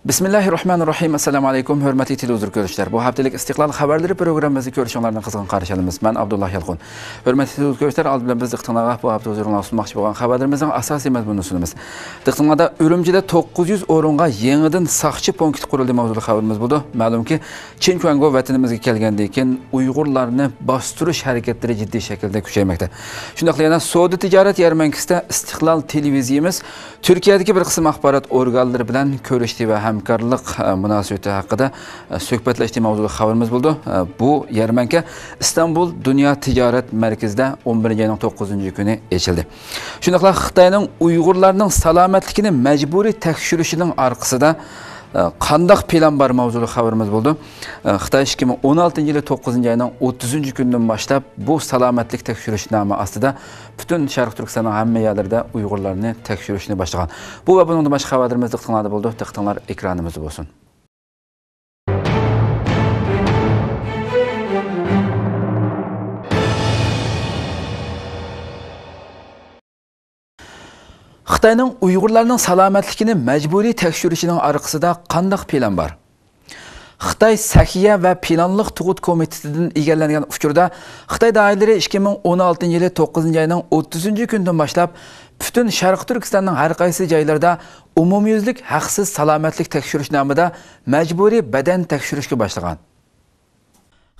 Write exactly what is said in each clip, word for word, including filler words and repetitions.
بىسمىللاھىررەھمانىررەھىم. ئەسسالامۇ ئەلەيكۇم، ھۆرمەتلىك تېلېۋىزور كۆرۈشلەر. بۇ ھەپتىلىك ئىستىقلال خەۋەرلىرى پروگراممىمىزنى كۆرۈشۈڭلارنى قىزغىن قارشى ئالىمىز. مەن ئابدۇللا يالقۇن. ھۆرمەتلىك تېلېۋىزور كۆرۈشلەر، ئالدى بىلەن بىز دىققىتىڭلارغا بۇ ھەپتە ھۇزۇرۇڭلارغا سۇنماقچى بولغان خەۋەرلىرىمىزنىڭ ئاساسىي مەزمۇنىنى سۇنىمىز. دىققىتىڭلاردا ئۈرۈمچىدە توققۇز يۈز ئورۇنغا يېڭىدىن ساقچى پونكىتى قۇرۇلدى ماۋزۇلۇق خەۋىرىمىز بولىدۇ. مەلۇمكى، چىن چۈەنگو ۋەتىنىمىزگە كەلگەندىن كېيىن ئۇيغۇرلارنى باستۇرۇش ھەرىكەتلىرى جىددىي شەكىلدە كۈچەيمەكتە. شۇنداقلا يەنە سودا تىجارەت يەرمەنكىسىدە ئىستىقلال تېلېۋىزىيىمىز تۈركىيەدىكى بىر قىسىم ئاخبارات ئورگانلىرى بىلەن كۆرۈشتى ۋە ھەمكارلىق، ئە، مۇناسىۋىتى ھەققىدە، ئە، سۆھبەتلەشتى ماۋزۇلۇق خەۋىرىمىز بولىدۇ. ئە، بۇ يەرمەنكە ئىستانبۇل دۇنيا تىجارەت مەركىزىدە ئون بىرىنچى ئاينىڭ توققۇزىنچى كۈنى ئېچىلدى. شۇنداقلا خىتاينىڭ ئۇيغۇرلارنىڭ سالامەتلىكىنى مەجبۇرىي تەكشۈرۈشىنىڭ ئارقىسىدا، ئە، قانداق پىلان بار ماۋزۇلۇق خەۋىرىمىز بولىدۇ. ئە، خىتاي ئىككى مىڭ ئون ئالتىنچى يىلى توققۇزىنچى ئاينىڭ ئوتتۇزىنچى كۈنىدىن باشلاپ بۇ سالامەتلىك تەكشۈرۈشنامە ئاستىدا پۈتۈن شەرقىي تۈركىستاننىڭ ھەممە يەرلىرىدە ئۇيغۇرلارنى تەكشۈرۈشنى باشلىغان. بۇ ۋە بۇنىڭدىن باشقا خەۋەرلىرىمىز دىققىتىڭلاردا بولىدۇ. دىققىتىڭلار ئېكرانىمىزدا بولسۇن. خىتاينىڭ ئۇيغۇرلارنىڭ سالامەتلىكىنى مەجبۇرىي تەكشۈرۈشىنىڭ ئارقىسىدا قانداق پىلان بار؟ خىتاي سەھىيە ۋە پىلانلىق تۇغۇت كومىتېتىدىن ئىگىلەنگەن ئۇچۇردا، خىتاي دائىرىلىرى ئىككى مىڭ ئون ئالتىنچى يىلى توققۇزىنچى ئاينىڭ ئوتتۇزىنچى كۈنىدىن باشلاپ پۈتۈن شەرقىي تۈركىستاننىڭ ھەر قايسى جايلىرىدا ئومۇميۈزلۈك ھەقسىز سالامەتلىك تەكشۈرۈشنامىدا مەجبۇرىي بەدەن تەكشۈرۈشكە باشلىغان.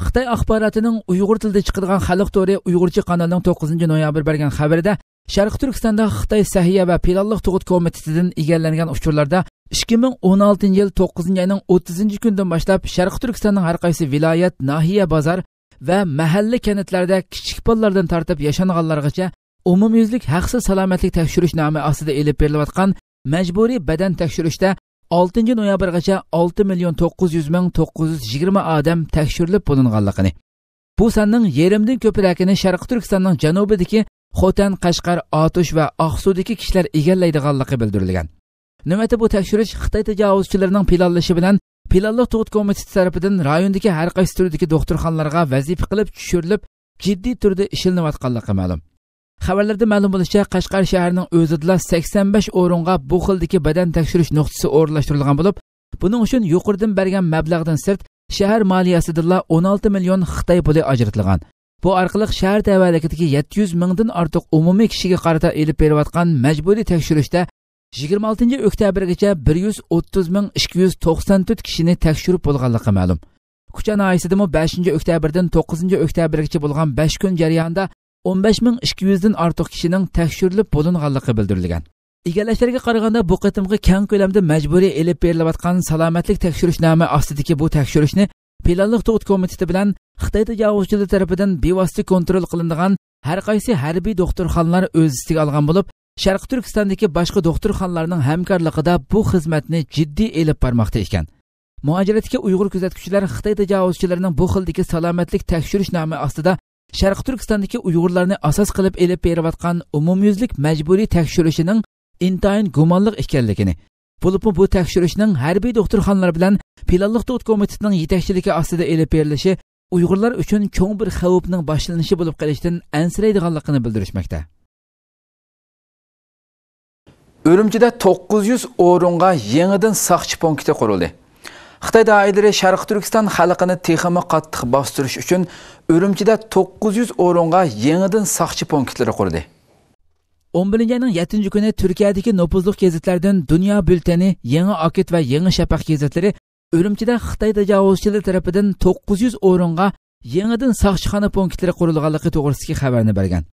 خىتاي ئاخباراتىنىڭ ئۇيغۇر تىلىدا چىقىدىغان خەلق تورى ئۇيغۇرچە قانىلىنىڭ توققۇزىنچى نويابىر بەرگەن خەۋىرىدە، شەرقىي تۈركىستاندا خىتاي سەھىيە ۋە پىلانلىق تۇغۇت كومىتېتىدىن ئىگىلەنگەن ئۇچۇرلاردا، ئىككى مىڭ ئون ئالتىنچى يىل توققۇزىنچى ئاينىڭ ئوتتۇزىنچى كۈنىدىن باشلاپ شەرقىي تۈركىستاننىڭ ھەر قايسى ۋىلايەت، ناھىيە، بازار ۋە مەھەللە، كەنتلەردە كىچىك بالىلاردىن تارتىپ ياشانغانلارغىچە ئومۇميۈزلۈك ھەقسىز سالامەتلىك تەكشۈرۈشنامە ئاستىدا ئېلىپ بېرىلىۋاتقان مەجبۇرىي بەدەن تەكشۈرۈشتە ئالتىنچى نويابىرغىچە ئالتە مىليون توققۇز يۈز مىڭ توققۇز يۈز يىگىرمە ئادەم تەكشۈرۈلۈپ بولۇنغانلىقىنى، بۇ ساننىڭ يېرىمدىن كۆپرەكىنى شەرقىي تۈركىستاننىڭ جەنۇبىدىكى خوتەن، قەشقەر، ئاتۇش ۋە ئاقسۇدىكى كىشىلەر ئىگىلەيدىغانلىقى بىلدۈرۈلگەن. نۆۋەتتە بۇ تەكشۈرۈش خىتاي تاجاۋۇزچىلىرىنىڭ پىلانلىشى بىلەن پىلانلىق تۇغۇت كومىتېتى تەرىپىدىن رايوندىكى ھەر قايسى تۈردىكى دوختۇرخانىلارغا ۋەزىپە قىلىپ چۈشۈرۈلۈپ، جىددىي تۈردە ئىشلىنىۋاتقانلىقى مەلۇم. خەۋەرلەردىن مەلۇم بولۇشىچە، قەشقەر شەھىرىنىڭ ئۆزىدىلا سەكسەن بەش ئورۇنغا بۇ خىلدىكى بەدەن تەكشۈرۈش نۇقتىسى ئورۇنلاشتۇرۇلغان بولۇپ، بۇنىڭ ئۈچۈن يۇقىرىدىن بەرگەن مەبلەغدىن سىرت، شەھەر مالىيەسىدىنلا ئون ئالتە مىليون خىتاي پۇلى ئاجرىتىلغان. بۇ ئارقىلىق شەھەر تەۋەلىكىدىكى يەتتە يۈز مىڭدىن ئارتۇق ئومۇمىي كىشىگە قارىتا ئېلىپ بېرىۋاتقان مەجبۇرىي تەكشۈرۈشتە يىگىرمە ئالتىنچى ئۆكتەبىرگىچە بىر يۈز ئوتتۇز مىڭ ئىككى يۈز توقسان تۆت كىشىنى تەكشۈرۈپ بولغانلىقى مەلۇم. كۇچا ناھىيەسىدىمۇ بەشىنچى ئۆكتەبىردىن توققۇزىنچى ئۆكتەبىرگىچە بولغان بەش كۈن جەريانىدا ئون بەش مىڭ ئىككى يۈزدىن ئارتۇق كىشىنىڭ تەكشۈرۈلۈپ بولۇنغانلىقى بىلدۈرۈلگەن. ئىگىلەشلەرگە قارىغاندا، بۇ قېتىمقى كەڭ كۆلەمدە مەجبۇرىي ئېلىپ بېرىلىۋاتقان سالامەتلىك تەكشۈرۈشنامە ئاستىدىكى بۇ تەكشۈرۈشنى پىلانلىق تۇغۇت كومىتېتى بىلەن خىتاي تاجاۋۇزچىلىرى تەرىپىدىن بىۋاسىتە كونترول قىلىنىدىغان ھەر قايسى ھەربىي دوختۇرخانىلار ئۆز ئۈستىگە ئالغان بولۇپ، شەرقىي تۈركىستاندىكى باشقا دوختۇرخانىلارنىڭ ھەمكارلىقىدا بۇ خىزمەتنى جىددىي ئېلىپ بارماقتا ئىكەن. مۇھاجىرەتتىكى ئۇيغۇر كۆزەتكۈچىلەر خىتاي تاجاۋۇزچىلىرىنىڭ بۇ خىلدىكى سالامەتلىك تەكشۈرۈشنامە ئاستىدا شەرقىي تۈركىستاندىكى ئۇيغۇرلارنى ئاساس قىلىپ ئېلىپ بېرىۋاتقان ئومۇميۈزلۈك مەجبۇرىي تەكشۈرۈشىنىڭ ئىنتايىن گۇمانلىق ئىكەنلىكىنى، بولۇپمۇ بۇ تەكشۈرۈشنىڭ ھەربىي دوختۇرخانىلار بىلەن پىلانلىق تۇغۇت كومىتېتىنىڭ يېتەكچىلىكى ئاستىدا ئېلىپ بېرىلىشى ئۇيغۇرلار ئۈچۈن چوڭ بىر خەۋپنىڭ باشلىنىشى بولۇپ قېلىشتىن ئەنسىرەيدىغانلىقىنى بىلدۈرۈشمەكتە. ئۈرۈمچىدە توققۇز يۈز ئورۇنغا يېڭىدىن ساقچى پونكىتى قۇرۇلدى. خىتاي دائىرىلىرى شەرقىي تۈركىستان خەلقىنى تېخىمۇ قاتتىق باستۇرۇش ئۈچۈن ئۈرۈمچىدە توققۇز يۈز ئورۇنغا يېڭىدىن ساقچى پونكىتلىرى قۇردى. ئون بىرىنچى ئاينىڭ يەتتىنچى كۈنى تۈركىيەدىكى نوپۇزلۇق گېزىتلەردىن دۇنيا بۈلتېنى، يېڭى ئاكىت ۋە يېڭى شەپەق گېزىتلىرى ئۈرۈمچىدە خىتاي تاجاۋۇزچىلىرى تەرىپىدىن توققۇز يۈز ئورۇنغا يېڭىدىن ساقچىخانا پونكىتلىرى قۇرۇلغانلىقى توغرىسىدىكى خەۋەرنى بەرگەن.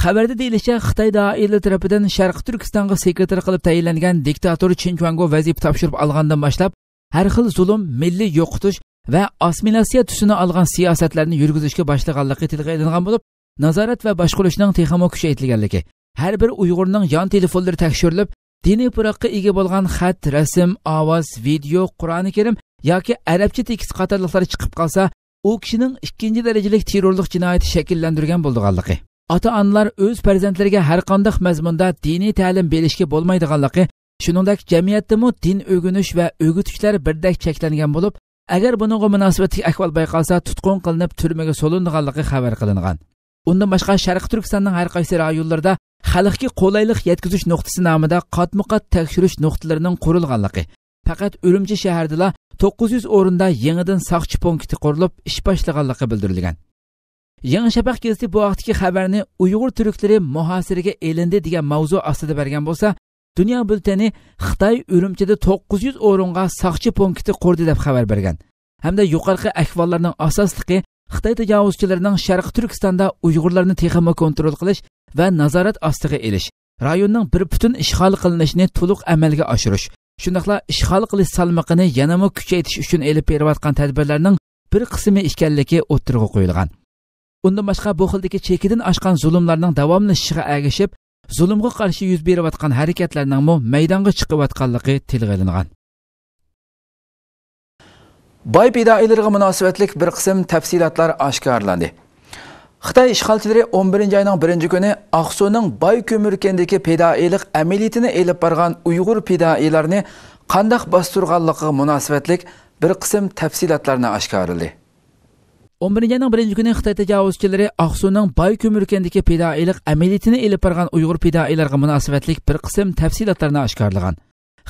خەۋەردە دېيىلىشىچە، خىتاي دائىرىلىرى تەرىپىدىن شەرقىي تۈركىستانغا سېكرېتار قىلىپ تەيىنلەنگەن دىكتاتور چىن چۈەنگو ۋەزىپە تاپشۇرۇپ ئالغاندىن باشلاپ، ھەر خىل زۇلۇم، مىللىي يوقىتىش ۋە ئاسسىمىلياتسىيە تۈسىنى ئالغان سىياسەتلەرنى يۈرگۈزۈشكە باشلىغانلىقى تىلغا ئېلىنغان بولۇپ، نازارەت ۋە باشقۇرۇشنىڭ تېخىمۇ كۈچەيتىلگەنلىكى، ھەر بىر ئۇيغۇرنىڭ يان تېلېفونلىرى تەكشۈرۈلۈپ، دىنىي پۇراققا ئىگە بولغان خەت، رەسىم، ئاۋاز، ۋىدېئو، قۇرئانى كەرىم ياكى ئەرەبچە تېكىست قاتارلىقلار چىقىپ قالسا، ئۇ كىشىنىڭ ئىككىنچى دەرىجىلىك تېررورلۇق جىنايىتى شەكىللەندۈرگەن بولىدىغانلىقى، ئاتا-ئانىلار ئۆز پەرزەنتلىرىگە ھەرقانداق مەزمۇندا دىنىي تەلىم بېرىشكە بولمايدىغانلىقى، شۇنىڭدەك جەمئىيەتتىمۇ دىن ئۆگىنىش ۋە ئۆگىتىشلەر بىردەك چەكلەنگەن بولۇپ، ئەگەر بۇنىڭغا مۇناسىۋەتلىك ئەھۋال بايقالسا، تۇتقۇن قىلىنىپ، تۈرمىگە سولىنىدىغانلىقى خەۋەر قىلىنغان. ئۇندىن باشقا، شەرقىي تۈركىستاننىڭ ھەر قايسى رايونلىرىدا خەلقكە قولايلىق يەتكۈزۈش نۇقتىسى نامىدا قاتمۇ قات تەكشۈرۈش نۇقتىلىرىنىڭ قۇرۇلغانلىقى، پەقەت ئۈرۈمچى شەھىرىدىلا توققۇز يۈز ئورۇندا يېڭىدىن ساقچى پونكىتى قۇرۇلۇپ ئىش باشلىغانلىقى بىلدۈرۈلگەن. يېڭى شەپەق گېزىتى بۇ ھەقتىكى خەۋەرنى ئۇيغۇر تۈركلىرى مۇھاسىرىگە ئېلىندى دېگەن ماۋزۇ ئاستىدا بەرگەن بولسا، دۇنيا بۈلتېنى خىتاي ئۈرۈمچىدە توققۇز يۈز ئورۇنغا ساقچى پونكىتى قۇردى دەپ خەۋەر بەرگەن ھەمدە يۇقىرىقى ئەھۋاللارنىڭ ئاساسلىقى خىتاي تاجاۋۇزچىلىرىنىڭ شەرقىي تۈركىستاندا ئۇيغۇرلارنى تېخىمۇ كونترول قىلىش ۋە نازارەت ئاستىغا ئېلىش، رايوننىڭ بىر پۈتۈن ئىشغال قىلىنىشىنى تولۇق ئەمەلگە ئاشۇرۇش، شۇنداقلا ئىشغال قىلىش سالمىقىنى يەنىمۇ كۈچەيتىش ئۈچۈن ئېلىپ بېرىۋاتقان تەدبىرلەرنىڭ بىر قىسمى ئىكەنلىكى ئوتتۇرىغا قويۇلغان. ئۇندىن باشقا، بۇ خىلدىكى چېكىدىن ئاشقان زۇلۇملارنىڭ داۋاملىشىشىغا ئەگىشىپ، زۇلۇمغا قارشى يۈز بېرىۋاتقان ھەرىكەتلەرنىڭمۇ مەيدانغا چىقىۋاتقانلىقى تىلغا ئېلىنغان. باي پىدائىيلىرىغا مۇناسىۋەتلىك بىر قىسىم تەپسىلاتلار ئاشكارىلاندى. خىتاي ئىشغالچىلىرى ئون بىرىنچى ئاينىڭ بىرىنچى كۈنى ئاقسۇنىڭ باي كۆمۈركەنتىدىكى پىدائىيلىق ئەمەلىيىتىنى ئېلىپ بارغان ئۇيغۇر پىدائىيلارنى قانداق باستۇرغانلىقىغا مۇناسىۋەتلىك بىر قىسىم تەپسىلاتلارنى ئاشكارىلىدى. ئون بىرىنچى ئاينىڭ بىرىنچى كۈنى خىتاي تاجاۋۇزچىلىرى ئاقسۇنىڭ باي كۆمۈركەنتىدىكى پىدائىيلىق ئەمەلىيىتىنى ئېلىپ بارغان ئۇيغۇر پىدائىيلارغا مۇناسىۋەتلىك بىر قىسىم تەپسىلاتلارنى ئاشكارىلىغان.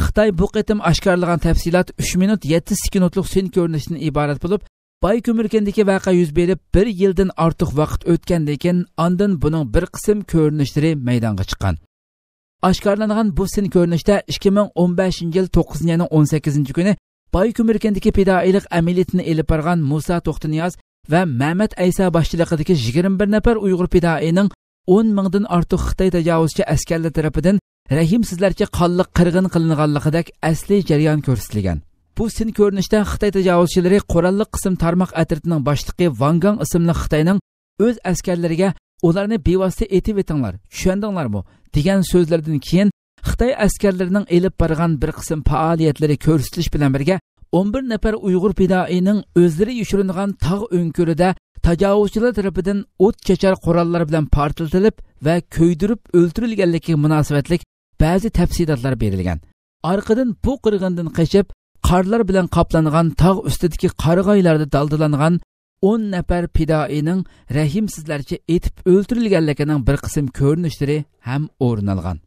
خىتاي بۇ قېتىم ئاشكارىلىغان تەپسىلات ئۈچ مىنۇت يەتتە سېكۇنتلۇق سىن كۆرۈنۈشتىن ئىبارەت بولۇپ، باي كۆمۈركەنتىدىكى ۋەقە يۈز بېرىپ بىر يىلدىن ئارتۇق ۋاقىت ئۆتكەندىن كېيىن، ئاندىن بۇنىڭ بىر قىسىم كۆرۈنۈشلىرى مەيدانغا چىققان. ئاشكارىلانغان بۇ سىن كۆرۈنۈشتە ئىككى مىڭ ئون بەشىنچى يىل توققۇزىنچى ئاينىڭ ئون سەككىزىنچى كۈنى باي كۆمۈركەنتىدىكى پىدائىيلىق ئەمەلىيىتىنى ئېلىپ بارغان مۇسا توختىنىياز ۋە مەمەت ئەيسا باشچىلىقىدىكى يىگىرمە بىر نەپەر ئۇيغۇر پىدائىينىڭ ئون مىڭدىن ئارتۇق خىتاي تاجاۋۇزچى ئەسكەرلىرى تەرىپىدىن رەھىمسىزلەرچە قانلىق قىرغىن قىلىنغانلىقىدەك ئەسلىي جەريان كۆرسىتىلگەن. بۇ سىن كۆرۈنۈشتە خىتاي تاجاۋۇزچىلىرى قوراللىق قىسىم تارماق ئەترىتىنىڭ باشلىقى ۋاڭ گاڭ ئىسىملىق خىتاينىڭ ئۆز ئەسكەرلىرىگە «ئۇلارنى بىۋاسىتە ئېتىۋېتىڭلار، چۈشەندىڭلارمۇ؟» دېگەن سۆزلىرىدىن كېيىن، خىتاي ئەسكەرلىرىنىڭ ئېلىپ بارغان بىر قىسىم پائالىيەتلىرى كۆرسىتىلىش بىلەن بىرگە، ئون بىر نەپەر ئۇيغۇر پىدائىينىڭ ئۆزلىرى يوشۇرۇنغان تاغ ئۆڭكۈرىدە تاجاۋۇزچىلار تەرىپىدىن ئوت چاچار قوراللار بىلەن پارتلىتىلىپ ۋە كۆيدۈرۈپ ئۆلتۈرۈلگەنلىكىگە مۇناسىۋەتلىك بەزى تەپسىلاتلار بېرىلگەن. ئارقىدىن بۇ قىرغىندىن قېچىپ، قارلار بىلەن قاپلانغان تاغ ئۈستىدىكى قارىغايلاردا دالدىلانغان ئون نەپەر پىدائىينىڭ رەھىمسىزلەرچە ئېتىپ ئۆلتۈرۈلگەنلىكىنىڭ بىر قىسىم كۆرۈنۈشلىرى ھەم ئورۇن ئالغان.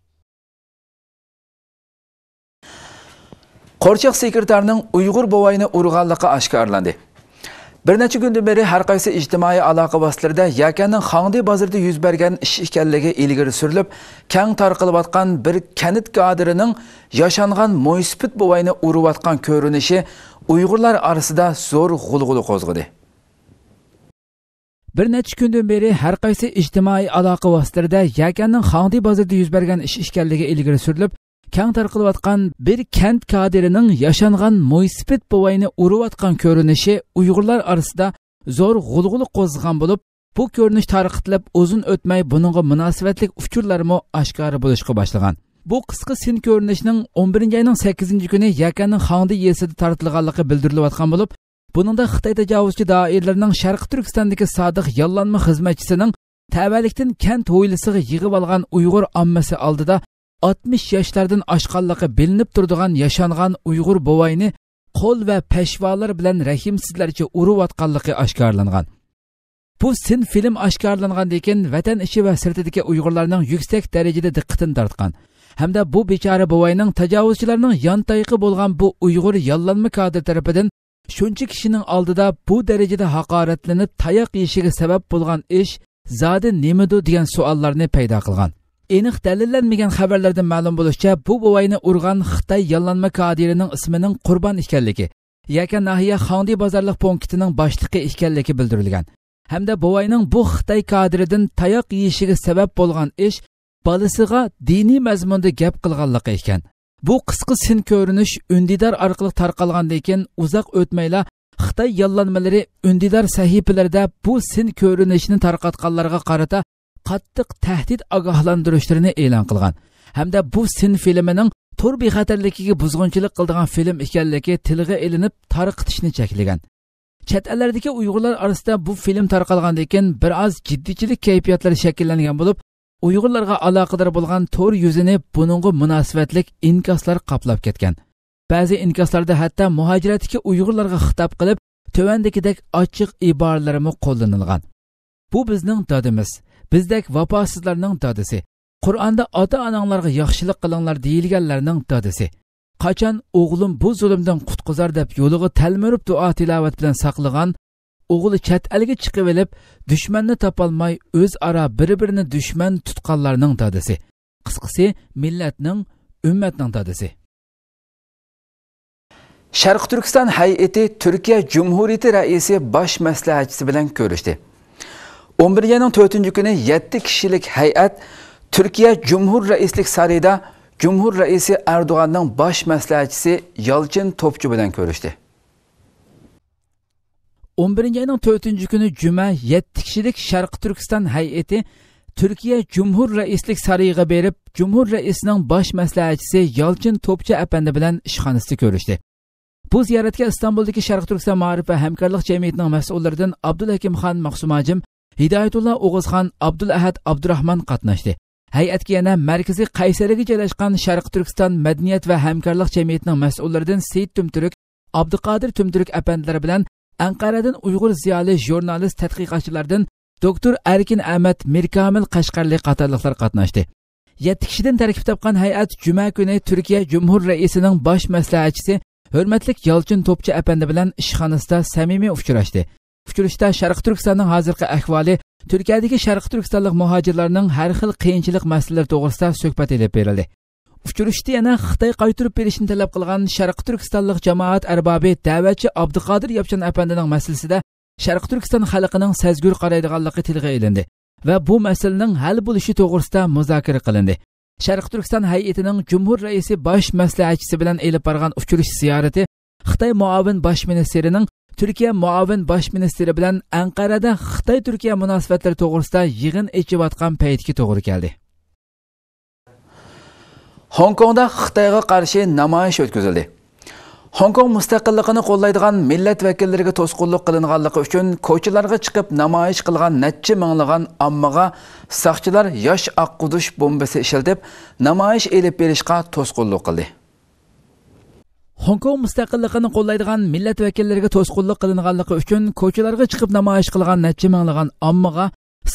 قورچاق سېكرېتارنىڭ ئۇيغۇر بوۋاينى ئۇرغانلىقى ئاشكارىلاندى. بىر نەچچە كۈندىن بېرى ھەر قايسى ئىجتىمائىي ئالاقە ۋاسىتىلىرىدە يەكەننىڭ خاڭدى بازىرىدا يۈز بەرگەن ئىش ئىكەنلىكى ئىلگىرى سۈرۈلۈپ، كەڭ تارقىلىۋاتقان بىر كەنت كادىرىنىڭ ياشانغان مويسىپىت بوۋاينى ئۇرۇۋاتقان كۆرۈنۈشى ئۇيغۇرلار ئارىسىدا زور غۇلغۇلا قوزغىدى. بىر نەچچە كۈندىن بېرى ھەر قايسى ئىجتىمائىي ئالاقە ۋاسىتىلىرىدە يەكەننىڭ خاڭدى بازىرىدا يۈز بەرگەن ئىش ئىكەنلىكى ئىلگىرى سۈرۈلۈپ، كەڭ تارقىلىۋاتقان بىر كەنت كادىرىنىڭ ياشانغان مويسىپىت بوۋاينى ئۇرۇۋاتقان كۆرۈنۈشى ئۇيغۇرلار ئارىسىدا زور غۇلغۇلا قوزغىغان بولۇپ، بۇ كۆرۈنۈش تارقىتىلىپ ئۇزۇن ئۆتمەي بۇنىڭغا مۇناسىۋەتلىك ئۇچۇرلارمۇ ئاشكارا بولۇشقا باشلىغان. بۇ قىسقا سىن كۆرۈنۈشنىڭ ئون بىرىنچى ئاينىڭ سەككىزىنچى كۈنى يەكەننىڭ خاڭدى يېزىسىدا تارتىلغانلىقى بىلدۈرۈلۈۋاتقان بولۇپ، بۇنىڭدا خىتاي تاجاۋۇزچى دائىرىلىرىنىڭ شەرقىي تۈركىستاندىكى سادىق ياللانما خىزمەتچىسىنىڭ تەۋەلىكتىن كەنت ھويلىسىغا يىغىۋالغان ئۇيغۇر ئاممىسى ئالدىدا ئاتمىش ياشلاردىن ئاشقانلىقى بىلىنىپ تۇرىدىغان ياشانغان ئۇيغۇر بوۋاينى قول ۋە پەشۋالار بىلەن رەھىمسىزلەرچە ئۇرۇۋاتقانلىقى ئاشكارىلانغان. بۇ سىن فىلىم ئاشكارىلانغاندىن كېيىن، ۋەتەن ئىچى ۋە سىرتىدىكى ئۇيغۇرلارنىڭ يۈكسەك دەرىجىدە دىققىتىنى تارتقان ھەمدە بۇ بىچارە بوۋاينىڭ تاجاۋۇزچىلارنىڭ يانتايىقى بولغان بۇ ئۇيغۇر ياللانما كادىر تەرىپىدىن شۇنچە كىشىنىڭ ئالدىدا بۇ دەرىجىدە ھاقارەتلىنىپ تاياق يېيىشىگە سەۋەب بولغان ئىش زادى نېمىدۇ دېگەن سوئاللارنى پەيدا قىلغان. ئېنىق دەلىللەنمىگەن خەۋەرلەردىن مەلۇم بولۇشىچە، بۇ بوۋاينى ئۇرغان خىتاي ياللانما كادىرىنىڭ ئىسمىنىڭ قۇربان ئىكەنلىكى، يەكەن ناھىيە خاڭدى بازارلىق پونكىتىنىڭ باشلىقى ئىكەنلىكى بىلدۈرۈلگەن ھەمدە بوۋاينىڭ بۇ خىتاي كادىرىدىن تاياق يېيىشىگە سەۋەب بولغان ئىش بالىسىغا دىنىي مەزمۇندا گەپ قىلغانلىقى ئىكەن. بۇ قىسقا سىن كۆرۈنۈش ئۈندىدار ئارقىلىق تارقالغاندىن كېيىن، ئۇزاق ئۆتمەيلا خىتاي ياللانمىلىرى ئۈندىدار سەھىپىلىرىدە بۇ سىن كۆرۈنۈشىنى تارقاتقانلارغا قارىتا قاتتىق تەھدىت ئاگاھلاندۇرۇشلىرىنى ئېلان قىلغان ھەمدە بۇ سىن فىلىمىنىڭ تور بىخەتەرلىكىگە بۇزغۇنچىلىق قىلىدىغان فىلىم ئىكەنلىكى تىلغا ئېلىنىپ، تارقىتىشنى چەكلىگەن. چەت ئەللەردىكى ئۇيغۇرلار ئارىسىدا بۇ فىلىم تارقالغاندىن كېيىن بىر ئاز جىددىيچىلىك كەيپىياتلىرى شەكىللەنگەن بولۇپ، ئۇيغۇرلارغا ئالاقىدار بولغان تور يۈزىنى بۇنىڭغا مۇناسىۋەتلىك ئىنكاسلار قاپلاپ كەتكەن. بەزى ئىنكاسلاردا ھەتتا مۇھاجىرەتتىكى ئۇيغۇرلارغا خىتاب قىلىپ، تۆۋەندىكىدەك ئاچچىق ئىبارىلىرىمۇ قوللىنىلغان. «بۇ بىزنىڭ دادىمىز، بىزدەك ۋاپاسىزلارنىڭ دادىسى، قۇرئاندا ئاتا-ئاناڭلارغا ياخشىلىق قىلىڭلار دېيىلگەنلەرنىڭ دادىسى. قاچان ئوغلۇم بۇ زۇلۇمدىن قۇتقۇزار دەپ يولىغا تەلمۈرۈپ دۇئا تىلاۋەت بىلەن ساقلىغان، ئوغلى چەت ئەلگە چىقىۋېلىپ، دۈشمەننى تاپالماي، ئۆزئارا بىر-بىرىنى دۈشمەن تۇتقانلارنىڭ دادىسى. قىسقىسى، مىللەتنىڭ، ئۈممەتنىڭ دادىسى. شەرقىي تۈركىستان ھەيئىتى تۈركىيە جۇمھۇرىيىتى رەئىسى باش مەسلىھەتچىسى بىلەن كۆرۈشتى. ئون بىرىنچى ئاينىڭ تۆتىنچى كۈنى يەتتە كىشىلىك ھەيئەت تۈركىيە جۇمھۇر رەئىسلىك سارىيىدا جۇمھۇر رەئىسى ئەردوغاننىڭ باش مەسلىھەتچىسى يالچىن توپچۇ بىلەن كۆرۈشتى. ئون بىرىنچى ئاينىڭ تۆتىنچى كۈنى جۈمە يەتتە كىشىلىك شەرقىي تۈركىستان ھەيئىتى تۈركىيە جۇمھۇر رەئىسلىك سارىيىغا بېرىپ، جۇمھۇر رەئىسىنىڭ باش مەسلىھەتچىسى يالچىن توپچى ئەپەندى بىلەن ئىشخانىسىدا كۆرۈشتى. بۇ زىيارەتكە ئىستانبۇلدىكى شەرقىي تۈركىستان مائارىپ ۋە ھەمكارلىق جەمئىيىتىنىڭ مەسئۇللىرىدىن ئابدۇلھەكىم خان مەخسۇم ھاجىم، ھىدايەتۇللا ئوغۇز خان، ئابدۇلئەھەد ئابدۇراخمان قاتناشتى. ھەيئەتكە يەنە مەركىزىي قەيسەرىگە جايلاشقان شەرقىي تۈركىستان مەدەنىيەت ۋە ھەمكارلىق جەمئىيىتىنىڭ مەسئۇللىرىدىن سېيىت تۈمتۈرك، ئابدۇقادىر تۈمتۈرك ئەپەندىلەر بىلەن ئەنقەرەدىن ئۇيغۇر زىيالىي، ژۇرنالىست، تەتقىقاتچىلاردىن دوكتور ئەركىن ئەمەت، مىركامىل قەشقەرلى قاتارلىقلار قاتناشتى. يەتتە كىشىدىن تەركىب تاپقان ھەيئەت جۈمە كۈنى تۈركىيە جۇمھۇر رەئىسىنىڭ باش مەسلىھەتچىسى ھۆرمەتلىك يالچىن توپچى ئەپەندى بىلەن ئىشخانىسىدا سەمىمىي ئۇچراشتى. ئۇچرىشىشتا شەرقىي تۈركىستاننىڭ ھازىرقى ئەھۋالى، تۈركىيەدىكى شەرقىي تۈركىستانلىق مۇھاجىرلارنىڭ ھەر خىل قىيىنچىلىق مەسىلىلىرى توغرىسىدا سۆھبەت ئېلىپ بېرىلدى. ئۇچرىشىشتا يەنە خىتاي قايتۇرۇپ بېرىشنى تەلەپ قىلغان شەرقىي تۈركىستانلىق جامائەت ئەربابى دەۋەتچى ئابدۇقادىر ياپچان ئەپەندىنىڭ مەسىلىسىدە شەرقىي تۈركىستان خەلقىنىڭ سەزگۈر قارايدىغانلىقى تىلغا ئېلىندى ۋە بۇ مەسىلىنىڭ ھەل بولۇشى توغرىسىدا مۇزاكىرە قىلىندى. شەرقىي تۈركىستان ھەيئىتىنىڭ جۇمھۇر رەئىسى باش مەسلىھەتچىسى بىلەن ئېلىپ بارغان ئۇچرىشىش زىيارىتى خىتاي مۇئاۋىن باش مىنىستىرىنىڭ تۈركىيە مۇئاۋىن باش مىنىستىرى بىلەن ئەنقەرەدە خىتاي-تۈركىيە مۇناسىۋەتلىرى توغرىسىدا يىغىن ئېچىۋاتقان پەيتكە توغرا كەلدى. خوڭكوڭدا خىتايغا قارشى نامايىش ئۆتكۈزۈلدى. خوڭكوڭ مۇستەقىللىقىنى قوللايدىغان مىللەت ۋەكىللىرىگە توسقۇنلۇق قىلىنغانلىقى ئۈچۈن كوچىلارغا چىقىپ نامايىش قىلغان نەچچە مىڭلىغان ئاممىغا ساقچىلار ياش ئاققۇزۇش بومبىسى ئىشلىتىپ، نامايىش ئېلىپ بېرىشقا توسقۇنلۇق قىلدى. خوڭكوڭ مۇستەقىللىقىنى قوللايدىغان مىللەت ۋەكىللىرىگە توسقۇنلۇق قىلىنغانلىقى ئۈچۈن كوچىلارغا چىقىپ نامايىش قىلغان نەچچە مىڭلىغان ئاممىغا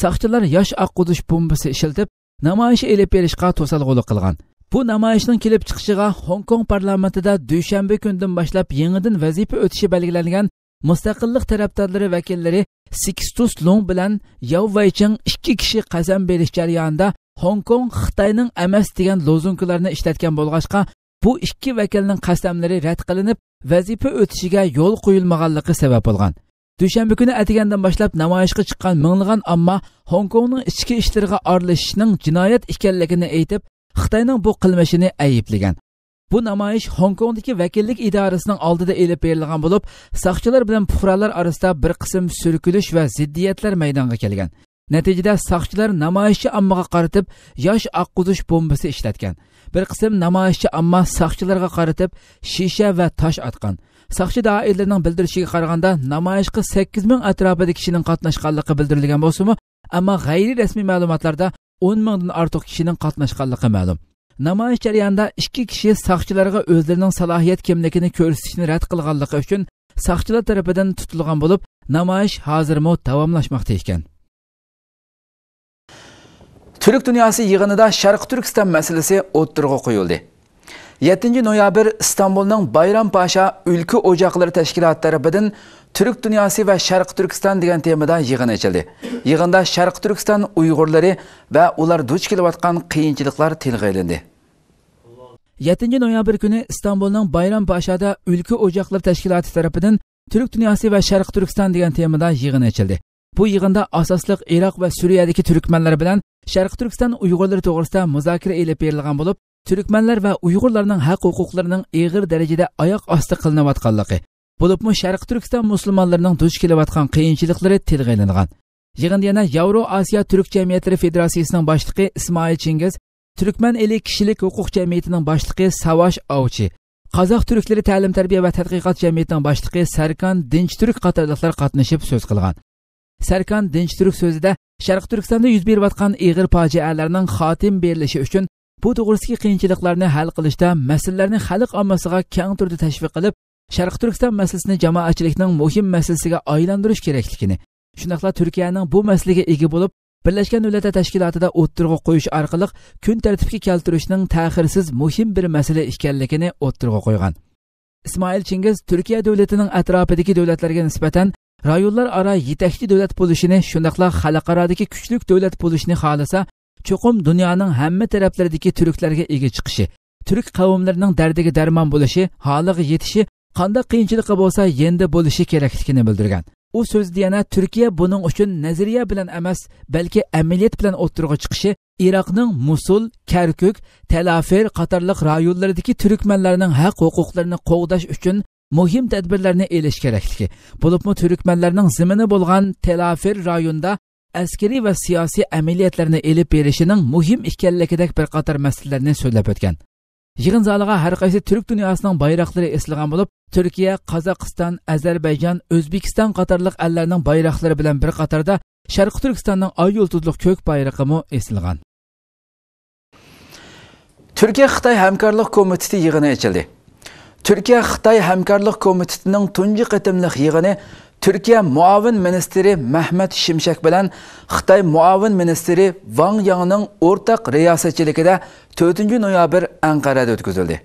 ساقچىلار ياش ئاققۇزۇش بومبىسى ئىشلىتىپ، نامايىش ئېلىپ بېرىشقا توسالغۇلۇق قىلغان. بۇ نامايىشنىڭ كېلىپ چىقىشىغا خوڭكوڭ پارلامېنتىدا دۈشەنبە كۈنىدىن باشلاپ يېڭىدىن ۋەزىپە ئۆتىشى بەلگىلەنگەن مۇستەقىللىق تەرەپدارلىرى ۋەكىللىرى سىكىستۇس لۇڭ بىلەن ياۋ ۋەيچىڭ ئىككى كىشى قەسەم بېرىش جەريانىدا خوڭكوڭ خىتاينىڭ ئەمەس دېگەن لوزۇنكىلارنى ئىشلەتكەن بولغاچقا، بۇ ئىككى ۋەكىلنىڭ قەسەملىرى رەت قىلىنىپ، ۋەزىپە ئۆتىشىگە يول قويۇلمىغانلىقى سەۋەب بولغان. دۈشەنبە كۈنى ئەتىگەندىن باشلاپ نامايىشقا چىققان مىڭلىغان ئامما خوڭكوڭنىڭ ئىچكى ئىشلىرىغا ئارىلىشىشنىڭ جىنايەت ئىكەنلىكىنى ئېيتىپ، خىتاينىڭ بۇ قىلمىشىنى ئەيىبلىگەن. بۇ نامايىش خوڭكوڭدىكى ۋەكىللىك ئىدارىسىنىڭ ئالدىدا ئېلىپ بېرىلغان بولۇپ، ساقچىلار بىلەن پۇقرالار ئارىسىدا بىر قىسىم سۈركىلىش ۋە زىددىيەتلەر مەيدانغا كەلگەن. نەتىجىدە ساقچىلار نامايىشچى ئاممىغا قارىتىپ ياش ئاققۇزۇش بومبىسى ئىشلەتكەن. بىر قىسىم نامايىشچى ئامما ساقچىلارغا قارىتىپ شىشە ۋە تاش ئاتقان. ساقچى دائىرىلىرىنىڭ بىلدۈرۈشىگە قارىغاندا، نامايىشقا سەككىز مىڭ ئەتراپىدا كىشىنىڭ قاتناشقانلىقى بىلدۈرۈلگەن بولسىمۇ، ئەمما غەيرىي رەسمىي مەلۇماتلاردا ئون مىڭدىن ئارتۇق كىشىنىڭ قاتناشقانلىقى مەلۇم. نامايىش جەريانىدا ئىككى كىشى ساقچىلارغا ئۆزلىرىنىڭ سالاھىيەت كىملىكىنى كۆرسىتىشنى رەت قىلغانلىقى ئۈچۈن ساقچىلار تەرىپىدىن تۇتۇلغان بولۇپ، نامايىش ھازىرمۇ داۋاملاشماقتا ئىكەن. تۈرك دۇنياسى يىغىنىدا شەرقىي تۈركىستان مەسىلىسى ئوتتۇرىغا قويۇلدى. يەتتىنچى نويابىر ئىستانبۇلنىڭ بايرام پاشا ئۆلكە ئوجاقلىرى تەشكىلاتى تەرىپىدىن تۈرك دۇنياسى ۋە شەرقىي تۈركىستان دېگەن تېمىدا يىغىن ئېچىلدى. يىغىندا شەرقىي تۈركىستان ئۇيغۇرلىرى ۋە ئۇلار دۇچ كېلىۋاتقان قىيىنچىلىقلار تىلغا ئېلىندى. يەتتىنچى نويابىر كۈنى ئىستانبۇلنىڭ بايرام پاشادا ئۆلكە ئوجاقلىرى تەشكىلاتى تەرىپىدىن تۈرك دۇنياسى ۋە شەرقىي تۈركىستان دېگەن تېمىدا يىغىن ئېچىلدى. بۇ يىغىندا ئاساسلىق ئىراق ۋە سۈرىيەدىكى تۈركمەنلەر بىلەن شەرقىي تۈركىستان ئۇيغۇرلىرى توغرىسىدا مۇزاكىرە ئېلىپ بېرىلغان بولۇپ، تۈركمەنلەر ۋە ئۇيغۇرلارنىڭ ھەق ھوقۇقلىرىنىڭ ئېغىر دەرىجىدە ئاياق ئاستى قىلىنىۋاتقانلىقى، بولۇپمۇ شەرقىي تۈركىستان مۇسۇلمانلىرىنىڭ دۇچ كېلىۋاتقان قىيىنچىلىقلىرى تىلغا ئېلىنغان. يىغىندا يەنە ياۋرو ئاسىيا تۈرك جەمئىيەتلىرى فېدېراتسىيىسىنىڭ باشلىقى ئىسمائىل چىڭگىز، تۈركمەن ئېلى كىشىلىك ھوقۇق جەمئىيىتىنىڭ باشلىقى ساۋاش ئاۋچى، قازاق تۈركلىرى تەلىم تەربىيە ۋە تەتقىقات جەمئىيىتىنىڭ باشلىقى سەركان دىنچتۈرك قاتارلىقلار قاتنىشىپ سۆز قىلغان. سەركان دىنچتۈرك سۆزىدە شەرقىي تۈركىستاندا يۈز بېرىۋاتقان ئېغىر پاجىئەلەرنىڭ خاتىمە بېرىلىشى ئۈچۈن بۇ توغرىسىدىكى قىيىنچىلىقلارنى ھەل قىلىشتا مەسىلىلەرنى خەلق ئاممىسىغا كەڭ تۈردە تەشۋىق قىلىپ، شەرقىي تۈركىستان مەسىلىسىنى جامائەتچىلىكنىڭ مۇھىم مەسىلىسىگە ئايلاندۇرۇش كېرەكلىكىنى، شۇنداقلا تۈركىيەنىڭ بۇ مەسىلىگە ئىگە بولۇپ، بىرلەشكەن دۆلەتلەر تەشكىلاتىدا ئوتتۇرىغا قويۇش ئارقىلىق كۈن تەرتىپكە كەلتۈرۈشنىڭ تەخىرسىز مۇھىم بىر مەسىلە ئىكەنلىكىنى ئوتتۇرىغا قويغان. ئىسمائىل چىڭگىز تۈركىيە دۆلىتىنىڭ ئەتراپىدىكى دۆلەتلەرگە نىسبەتەن رايونلار ئارا يېتەكچى دۆلەت بولۇشىنى، شۇنداقلا خەلقئارادىكى كۈچلۈك دۆلەت بولۇشنى خالىسا، چوقۇم دۇنيانىڭ ھەممە تەرەپلىرىدىكى تۈركلەرگە ئىگە چىقىشى، تۈرك قەۋملىرىنىڭ دەردىگە دەرمان بولۇشى، ھالىغا يېتىشى، قانداق قىيىنچىلىقى بولسا يېنىدا بولۇشى كېرەكلىكىنى بىلدۈرگەن. ئۇ سۆزىدە يەنە تۈركىيە بۇنىڭ ئۈچۈن نەزەرىيە بىلەن ئەمەس، بەلكى ئەمەلىيەت بىلەن ئوتتۇرىغا چىقىشى، ئىراقنىڭ مۇسۇل، كەركۈك، تەلئەفىر قاتارلىق رايونلىرىدىكى تۈركمەنلەرنىڭ ھەق ھوقۇقلىرىنى قوغداش ئۈچۈن مۇھىم تەدبىرلەرنى ئېلىش كېرەكلىكى، بولۇپمۇ تۈركمەنلەرنىڭ زېمىنى بولغان تەلئەفىر رايونىدا ئەسكىرىي ۋە سىياسىي ئەمەلىيەتلەرنى ئېلىپ بېرىشىنىڭ مۇھىم ئىكەنلىكىدەك بىر قاتار مەسىلىلەرنى سۆزلەپ ئۆتكەن. يىغىن زالىغا ھەر قايسى تۈرك دۇنياسىنىڭ بايراقلىرى ئېسىلغان بولۇپ، تۈركىيە، قازاقىستان، ئەزەربەيجان، ئۆزبېكىستان قاتارلىق ئەللەرنىڭ بايراقلىرى بىلەن بىر قاتاردا شەرقىي تۈركىستاننىڭ ئاي يۇلتۇزلۇق كۆك بايرىقىمۇ ئېسىلغان. تۈركىيە خىتاي ھەمكارلىق كومىتېتى يىغىنى ئېچىلدى. تۈركىيە خىتاي ھەمكارلىق كومىتېتىنىڭ تۇنجى قېتىملىق يىغىنى تۈركىيە مۇئاۋىن مىنىستىرى مەھمەت شىمشەك بىلەن خىتاي مۇئاۋىن مىنىستىرى ۋاڭ ياڭنىڭ ئورتاق رىياسەتچىلىكىدە تۆتىنچى نويابىر ئەنقەرەدە ئۆتكۈزۈلدى.